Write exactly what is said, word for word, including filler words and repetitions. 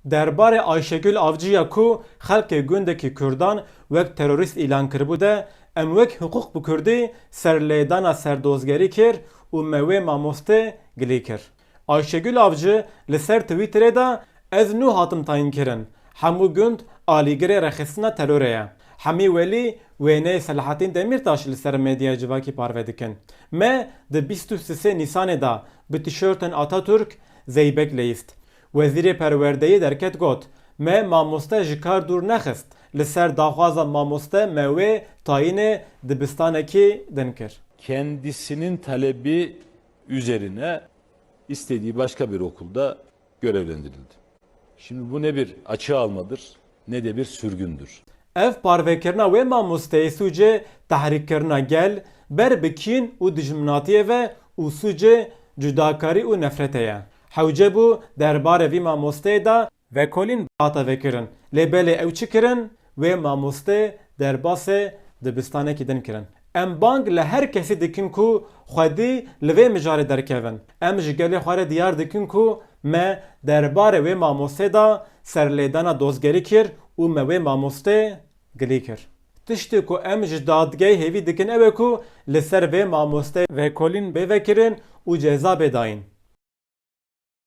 Derbarê Ayşegül Avcı ya ku xelkê gundekî Kurdan wek terorîst îlan kiribû de, em wek hiqûq bi Kurdî serlêdana serdozgerî kir û me wê mamoste gilî kir. Ayşegül Avcı li ser Twitterê de, "Ez nû hatim tayînkirin. Hemû gund alîgirê rêxistina terorê ye." Hemî Welî wêneyê Selahattin Demirtaş li ser medyaya civakî parve dikin. Me di bîst û sisê Nîsanê de bi tîşortên Atatürk Zeybek leyîst. Wezîrê Perwerdeyê derket got, "Me mamoste ji kar dûr nexist. Li ser daxwaza mamoste me wê tayînê dibistanekî din kir." Kendisinin talebi üzerine istediği başka bir okulda görevlendirildi. Şimdi bu ne bir açığa almadır, ne de bir sürgündür. Ev parvekirina wê mamosteyê sûcê tehrîkkirina gel, ber bi kîn û dijminatiyê ve û sûcê cudakarî û nefretê ye. Hewce bû derbarê vî mamosteyê de vekolîn hate vekirin. Lê belê ew çi kirin? Wê mamoste derbasê dibistanekî din kirin. Em bang li her kesî dikin ku xwedî li vê mijarê derkevin. Em ji gelê xwe re diyar dikin ku me derbarê wê mamostê de serlêdana dozgerî kir û me wê mamoste gilî kir. Tiştê ku em ji dadgehê hêvî dikin ew e ku li ser vê mamostê vekolîn bê vekirin û ceza bê dayîn.